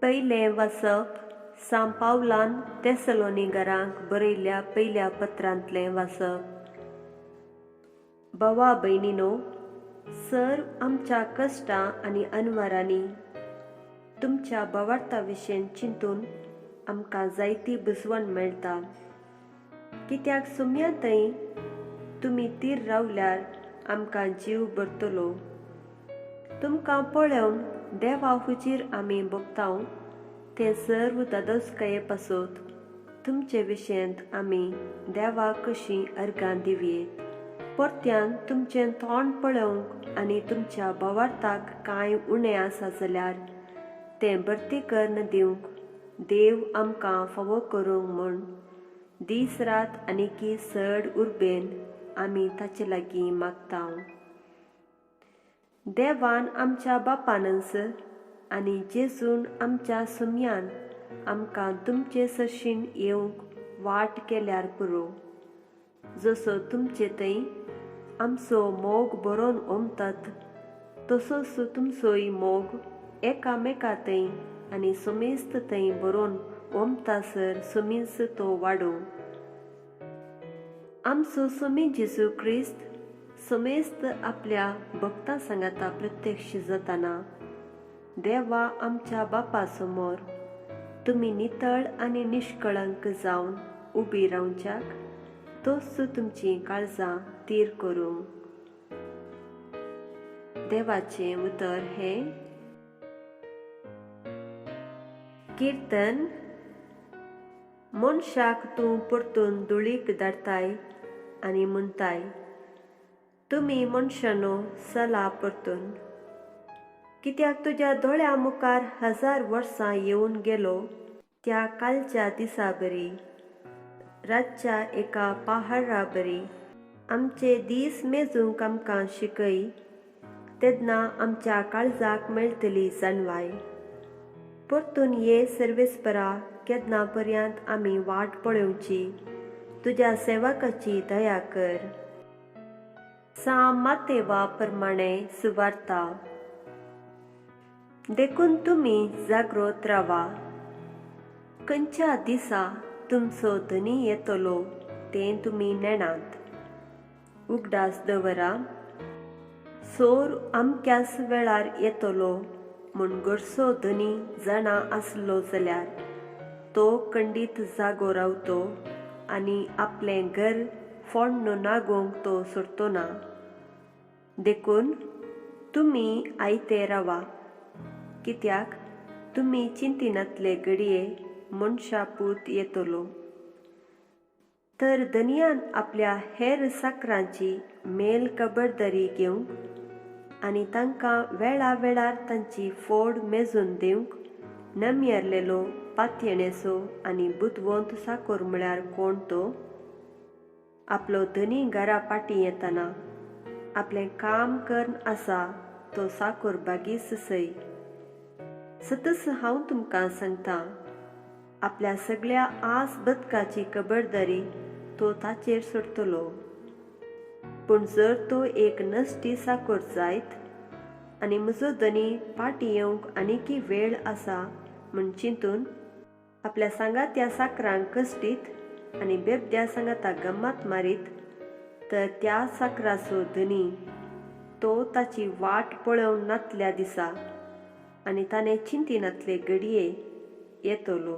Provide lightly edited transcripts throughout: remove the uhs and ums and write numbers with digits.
पयलें वाचप सां पावलान तेसलोनीगरांक बरयल्ल्या पयल्या पत्रांतलें वाचप. भावा भयणीनो, सर आमच्या कश्टां आनी अनवरांनी तुमच्या भावार्था विशीं चिंतून आमकां जायती बुजवण मेळटा. कित्याक सुम्या थंय तुमी तीर रावल्यार आमकां जीव भरतलो. तुमकां पळोवन देवा हुजीर आमी भोगताव तें सर्व दादोसकाये पासत तुमचे विशयांत आमी देवा कशी अर्गां दिवयेत. परत्यान तुमचें तोंड पळोवंक आनी तुमच्या भावार्थाक कांय उणें आसा जाल्यार तें भरती करून दिवंक देव आमकां फावो करूंक म्हूण दीस रात आनीकी चड उर्बेन आमी ताचे लागीं मागता. देवान आमच्या बापानच आनी जेजून आमच्या सुम्यान आमकां तुमचे सरशीन येवंक वाट केल्यार पुरो. जसो तुमचे थंय आमचो मोग बरोवन ओमतात तसोच तुमचोय मोग एकामेका थंय आनी सुमेस्त थंय बरोवन ओमतासर सुमीस तो वाडोवं. आमचो सुमी जेजू क्रिस्त समेस्त आपल्या भक्तां सांगाता प्रत्यक्ष जाताना देवा आमच्या बापा समोर तुमी नितळ आनी निष्कळंक जावन उबी रावच्याक तोच तुमची काळजां तीर करूं. देवाचें उतर हें. किर्तन. मनशाक तूं परतून धुळीक धाडताय आनी म्हणटाय, तुमी मनशानो चला परतून. कित्याक तुज्या दोळ्या मुखार 1000 वर्सां येवन गेलो त्या कालच्या दिसा बरी, रातच्या एका पहारा बरी. आमचे दीस मेजूंक आमकां शिकय, तेन्ना आमच्या काळजाक मेळटली जाणवाय. परतून ये सर्वेस्परा, केन्ना पर्यंत आमी वाट पळोवची? तुज्या सेवकाची दया कर. सां मातेवा प्रमाणे सुवार्ता. देखून तुमी जागृत रावा. खंयच्या दिसा तुमचो धनी येतलो तें तुमी नेणात. उगडास दवरा, सोर अमक्याच वेळार येतलो म्हूण घरचो धनी जाणा आसलो जाल्यार तो खंडीत जागो रावतो आनी आपलें घर फोण्ण नागोवंक तो सोडतो ना. देखून तुमी आयते रावा, कित्याक तुमी चिंतिनातले घडये मनशा पूत येतलो. तर धनयान आपल्या हेर साकरांची मेल खबरदारी घेवंक आनी तांकां वेळा वेळार तांची फोड मेजून दिवंक नमयरलेलो पातयेणेचो आनी बुदवंत साकोर म्हळ्यार कोण तो? आपलो धनी घरा पाटी येतना आपलें काम करून आसा तो साकोर बागीस सय. सतच हांव तुमकां सांगता, आपल्या सगळ्या आस बदकाची खबरदारी तो ताचेर सोडटलो. पूण जर तो एक नश्टी साकोर जायत आनी म्हजो धनी पाटी येवंक आनीकी वेळ आसा म्हूण चिंतून आपल्या सांगात्या साकरांक कश्टीत आनी बेबद्या सांगाता गम्मात मारीत, तर त्या साकराचो धनी तो ताची वाट पळोवन नातल्या दिसा आनी ताणें चिंतिनातले घडये येतलो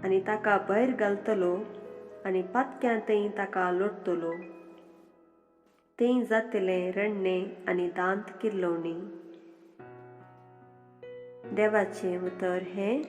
आनी ताका भायर घालतलो आनी पातक्यां थंय ताका लोटतलो. थंय जातलें रडणें आनी दांत किल्लोवणी. देवाचें उतर हें.